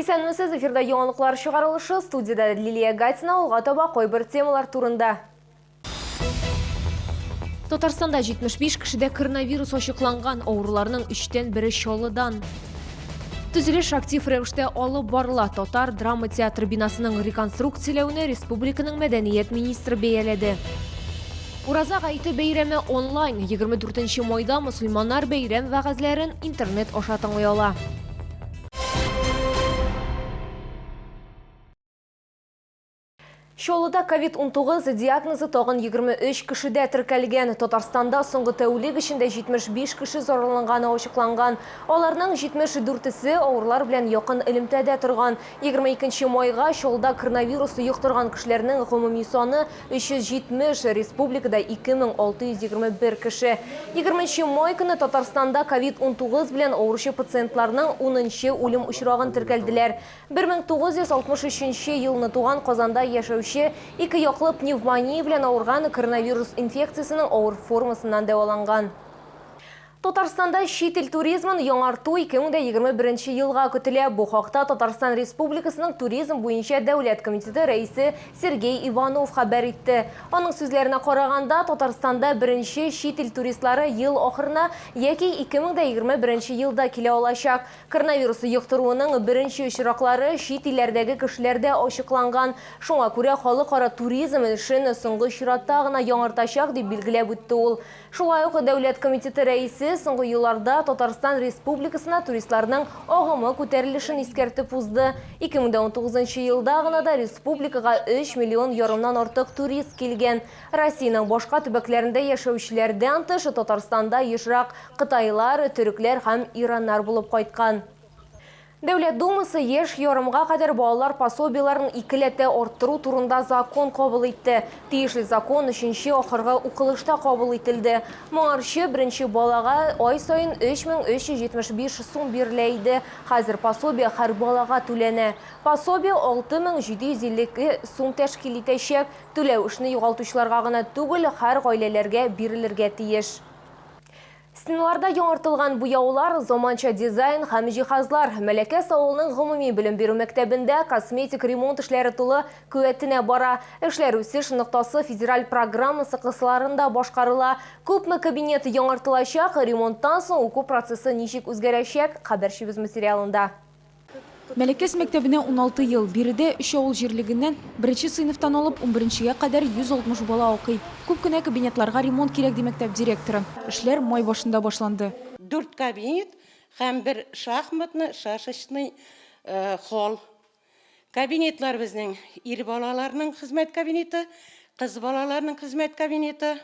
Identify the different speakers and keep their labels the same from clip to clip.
Speaker 1: Исәнмесез, эфирда яңалыклар чыгарылышы, студиядә Лилия Гатина, алга таба кайбер темалар турында. Татарстанда 75 кешедә коронавирус ачыкланган, авыруларның өчтән бере Чаллыдан. Төзелеш актив рәвештә алып барыла. Татар драма театры бинасының реконструкцияләүне республиканың мәдәният министры бәяләде. Ураза гаете бәйрәме онлайн. 24 майда мөселманнар бәйрәм вәгазьләрен интернет аша тыңлый ала. Чаллыда ковид-19 диагнозы тагын 23 кешедә теркәлгән. Татарстанда соңгы тәүлек эчендә 75 кеше зарарланганы ачыкланган. Аларның 74-се авырлар белән якын элемтәдә торган. 22 майга Чаллыда коронавирус йоктырган кешеләрнең гомуми саны 370, республикада 2621 кеше. 20 май көне Татарстанда ковид-19 белән авыручы пациентларның унынчы үлем очрагын теркәлделәр. 1963 нче елны туган Казанда яшәүче ике яклы пневмония белән авырган коронавирус инфекциясенең авыр формасыннан дәваланган. Татарстанда чит ил туризмын яңарту 2021 елга көтелә. Бу хакта Татарстан Республикасының Туризм буенча дәүләт комитеты рәисе Сергей Иванов хәбәр итте. Аның сүзләренә караганда, Татарстанда беренче чит ил туристлары ел ахырына яки 2021 елда килә алачак. Коронавирус йоктыруының беренче очраклары чит илләрдәге кешеләрдә ачыкланган. Шуңа күрә халыкара туризм эшен соңгы чиратта гына яңартачак, дип билгеләп үтте ул. Шулай ук Дәүләт комитеты рәисе соңгы елларда Татарстан Республикасына туристларның агымы күтәрелешен искәртеп узды. 2019 елда гына да республикага өч миллион ярымнан артык турист килгән. Россиянең башка төбәкләрендә яшәүчеләрдән тыш, Татарстанда ешрак кытайлар, төрекләр һәм ираннар булып кайткан. Дәүләт Думасы яшь ярымга кадәр балалар пособиеләрен икеләтә арттыру турында закон кабул итте. Тиешле закон өченче ахыргы укылышта кабул ителде. Моңарчы беренче балага ай саен 3375 сум бирелә иде. Хәзер пособие һәр балага түләнә. Пособие 6752 сум тәшкил итәчәк. Түләү эшне югалтучыларга гына түгел, һәр гаиләләргә бирелергә тиеш. Стеналарда яңартылган буяулар, заманча дизайн һәм җиһазлар. Мәләкәс авылының гомуми белем бирү мәктәбендә косметик ремонт эшләре тулы куәтенә бара. Эшләр Үсеш ноктасы федераль программасы кысаларында башкарыла. Күпме кабинет яңартылачак, ремонттан соң уку процессы ничек үзгәрәчәк, хәбәрчебез материалында.
Speaker 2: Мәләкәс мәктәбенә 16 ел. Биредә өч авыл җирлегеннән беренче сыйныфтан алып унберенчегә кадәр 160 бала укый. Күп кенә кабинетларга ремонт кирәк, ди мәктәп директоры. Эшләр май башында башланды.
Speaker 3: Дүрт кабинет һәм бер шахматный, шашечный холл. Кабинетлар безнең ир балаларның хезмәт кабинеты, кыз балаларның хезмәт кабинеты.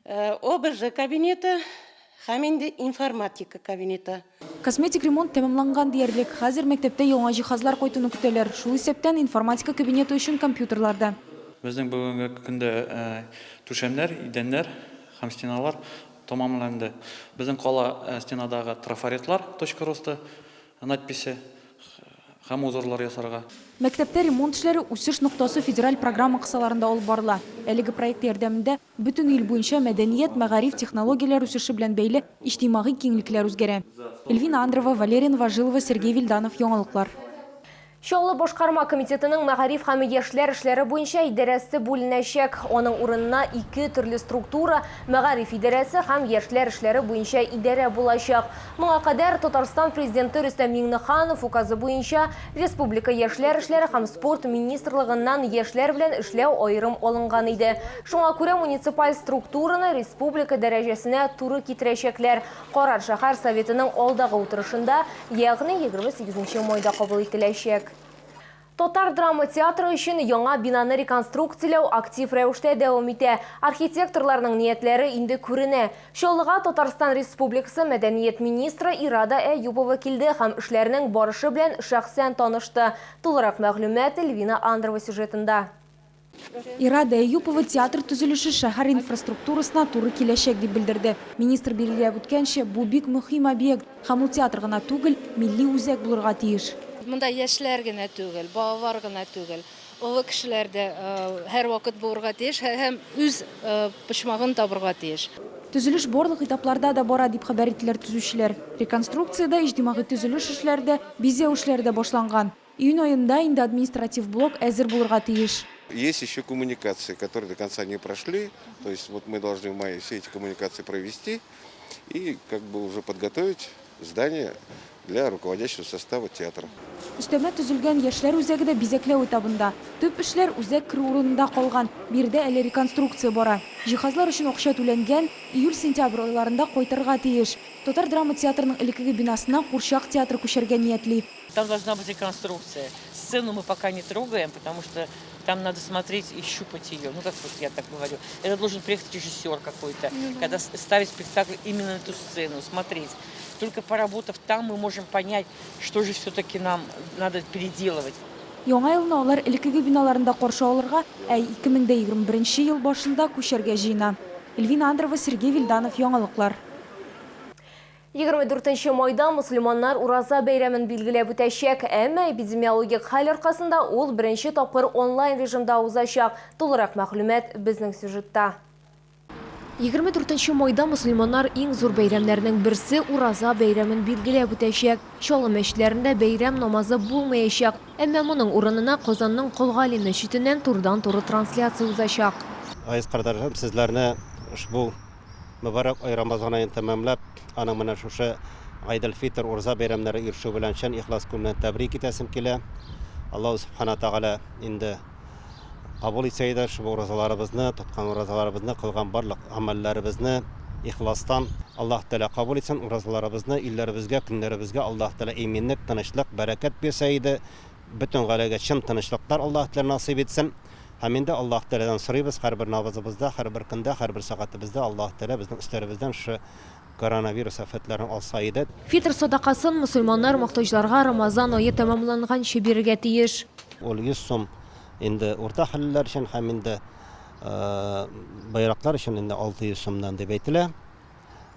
Speaker 3: ОБЖ кабинеты һәм инде информатика кабинеты.
Speaker 2: Косметик ремонт тәмамланган диярлек. Хәзер мәктәптә яңа җиһазлар кайтуны көтәләр. Шул исәптән, информатика кабинеты өчен компьютерлар да.
Speaker 4: Безнең бүгенге көндә түшәмнәр, идәннәр һәм стеналар тәмамланды. Безнең кала стенадагы трафаретлар, точка роста надписе һәм узорлар ясарга.
Speaker 2: Мәктәптә ремонт эшләре Үсеш ноктасы федераль программа кысаларында алып барыла. Әлеге проект ярдәмендә бөтен ил буенча мәдәният, мәгариф, технологияләр үсеше белән бәйле иҗтимагый киңлекләр үзгәрә. Эльвина Андрова, Валерия Новожилова, Сергей Вильданов, Яңалыклар.
Speaker 1: Чаллы башкарма комитетының мәгариф һәм яшьләр эшләре буенча идарәсе бүленәчәк. Аның урынына ике төрле структура, мәгариф идарәсе һәм яшьләр эшләре буенча идарә булачак. Моңа кадәр Татарстан Президенты Рөстәм Миңнеханов указы буенча республика Яшьләр эшләре һәм спорт министрлыгыннан яшьләр белән эшләү аерым алынган иде. Шуңа күрә муниципаль структураны республика дәрәҗәсенә туры китерәчәкләр. Карар шәһәр Советының алдагы утырышында, ягъни 28 майда кабул ителәчәк. Татар драма театры өчен яңа бинаны реконструкцияләү актив рәвештә дәвам итә. Архитекторларның ниятләре инде күренә. Чаллыга Татарстан Республикасы мәдәният министры Ирада Әюпова килде һәм эшләрнең барышы белән шәхсән танышты. Тулырак мәгълүмат Эльвина Андрова сюжетында.
Speaker 2: Ирада Әюпова театр төзелеше шәһәр инфраструктурасына туры киләчәк, дип белдерде. Министр билгеләп үткәнчә, бу бик мөһим объект һәм ул театр гына түгел, милли үзәк булырга тиеш.
Speaker 5: Монда яшьләр генә түгел, балалар гына түгел, олы кешеләр дә һәрвакыт булырга тиеш һәм үз почмагын табырга тиеш.
Speaker 2: Төзелеш барлык этапларда да бара, дип хәбәр иттеләр төзүчеләр. Реконструкция дә, иҗтимагый төзелеш эшләре дә, бизәү эшләре дә башланган. Июнь аенда инде административ блок әзер булырга тиеш.
Speaker 6: Есть еще коммуникации, которые до конца не прошли. То есть вот мы должны в мае все эти коммуникации провести и как бы уже подготовить здание для руководящего состава театра.
Speaker 2: Өстәмә төзелгән Яшьләр үзәге дә бизәкләү этабында. Төп эшләр үзәк керү урынында калган, биредә әле реконструкция бара. Җиһазлар өчен акча түләнгән, июль-сентябрь айларында кайтырга тиеш. Татар драма театрының элеккеге бинасына курчак театры күчәргә ниятли.
Speaker 7: Там должна быть реконструкция. Сцену мы пока не трогаем, потому что там надо смотреть и щупать ее. Ну, как вот я так говорю. Это должен приехать режиссер какой-то, когда ставить спектакль именно на эту сцену, смотреть. Только поработав там, мы можем понять, что же все-таки нам надо переделывать.
Speaker 2: Яңа елны алар элеккеге биналарында каршы алырга, ә 2021 ел башында күчәргә җыена. Эльвина Андрова, Сергей Вильданов, Яңалыклар.
Speaker 1: 24 нче майда мөселманнар Ураза бәйрәмен билгеләп үтәчәк, әмма эпидемиологик хәл аркасында ул беренче тапкыр онлайн режимда узачак. Тулырак мәгълүмат безнең сюжетта. 24 нче майда мөселманнар иң зур бәйрәмнәрнең берсе Ураза бәйрәмен билгеләп үтәчәк. Чаллы мәчетләрендә бәйрәм намазы булмаячак, әмма моның урынына Казанның Кол Гали мәчетеннән турыдан-туры трансляция узачак.
Speaker 8: Газиз кардәшләрем, сезләрне ошбу Мөбарәк ай Рамазан аен тәмамлап, аның менә шушы Гайдел-Фитр, Ураза бәйрәмнәре ирешү белән чын ихлас күңелдән тәбрик итәсем килә. Аллаһу Сүбхәнә Тәгалә инде кабул итсә иде шул уразаларыбызны, тоткан уразаларыбызны, кылган барлык гамәлләребезне ихластан Аллаһ Тәгалә кабул итсен, уразаларыбызны, өйләребезгә, көннәребезгә Аллаһ Тәгалә иминлек, тынычлык, бәрәкәт бирсә иде. Бөтен гаиләгә чын тынычлыклар Аллаһ Тәгалә насыйп итсен. Һәм инде Аллаһ Тәгаләдән сорыйбыз, һәрбер намазыбызда, һәрбер көндә, һәрбер сәгатебездә Аллаһ Тәгалә безнең өсләребездән шушы коронавирус афәтләрен алса иде.
Speaker 1: Фитр садакасын мосылманнар мохтаҗларга Рамазан ае тәмамланганчы бирергә тиеш.
Speaker 8: Ул 100 сум инде урта хәллеләр өчен һәм инде баераклар өчен инде 600 сумнан дип әйтелә.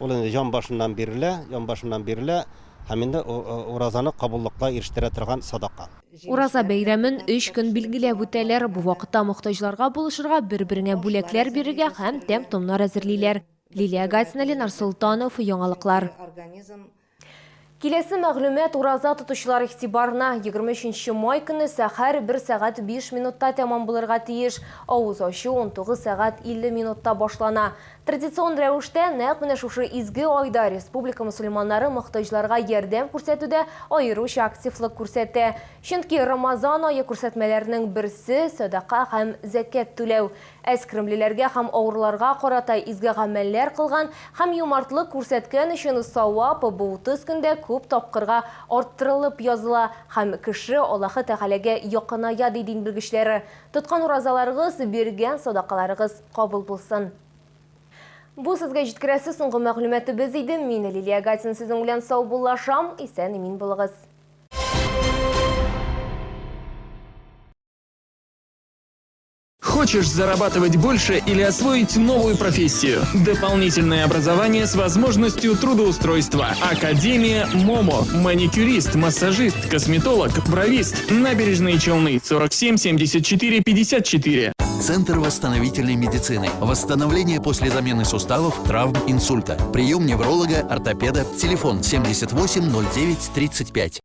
Speaker 8: Ул инде җан башыннан бирелә, җан башыннан бирелә һәм инде уразаны кабуллыкка ирештерә торган садака.
Speaker 1: Ураза бәйрәмен өч көн билгеләп үтәләр. Бу вакытта мохтаҗларга булышырга, бер-береңә бүләкләр бирергә һәм тәм-томнар әзерлиләр. Лилия Гатина, Ленар Солтанов, Яңалыклар. Киләсе мәгълүмат ураза тотучылар игътибарына. 23 нче май көне сәхәр бер сәгать биш минутта тәмам булырга тиеш. Авыз ачу 19 сәгать 50 минутта башлана. Традицион рәвештә, нәкъ менә шушы изге айда республика мөселманнары мохтаҗларга ярдәм күрсәтүдә аеруча активлык күрсәтә. Чөнки Рамазан ае күрсәтмәләренең берсе, сәдака һәм зәкят түләү. Әз керемлеләргә һәм авыруларга карата изге гамәлләр кылган һәм юмартлык күрсәткән өчен савап бу 30 көндә күп тапкырга арттырылып языла һәм кеше Аллаһы Тәгаләгә якыная, ди дин белгечләре. Тоткан уразаларыгыз, биргән садакаларыгыз кабул булсын. Бу сезгә җиткерәсе соңгы мәгълүматыбыз иде. Мин, Лилия Гатина, сезнең белән саубуллашам. Исән-имин булыгыз.
Speaker 9: Хочешь зарабатывать больше или освоить новую профессию? Дополнительное образование с возможностью трудоустройства. Академия МОМО. Маникюрист, массажист, косметолог, бровист. Набережные Челны. 47 74 54.
Speaker 10: Центр восстановительной медицины. Восстановление после замены суставов, травм, инсульта. Прием невролога, ортопеда. Телефон 78 09 35.